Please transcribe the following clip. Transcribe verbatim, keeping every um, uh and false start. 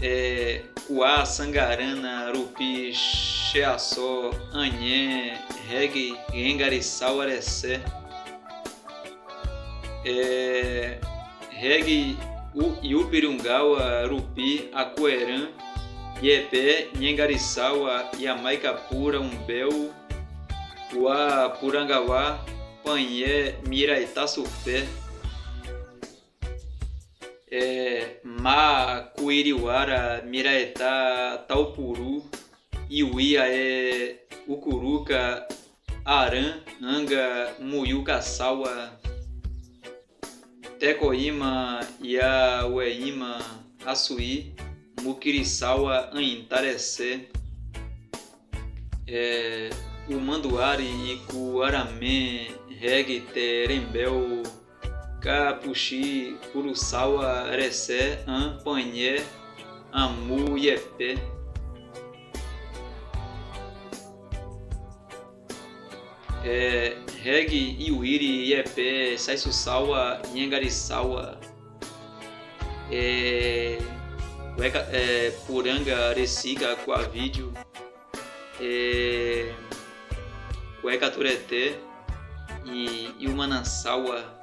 Ee, kuwa sangarana rupi she aso anye hegi yengarisawa rese. Ee, hegi u-, yupirungawa rupi akueran, yepe nyengarisawa yamaika pura umbeu, wa purangawa panye miraita supe. Ee, ma kuiriwara miraita taupuru, iwia e ukuruka aran anga muyukasawa. Teko ima ya we ima asui mukirisawa ainta rese. Ee, umanduari iku arame hegi te rembeu ka pushi kurusawa rese an panye amu yepe. Ee, hegi iwiri yepe saisusawa nyengarisawa. Ee, weka, ee, puranga resika kwa vídeo. Ee, weka turete i, i umanasawa.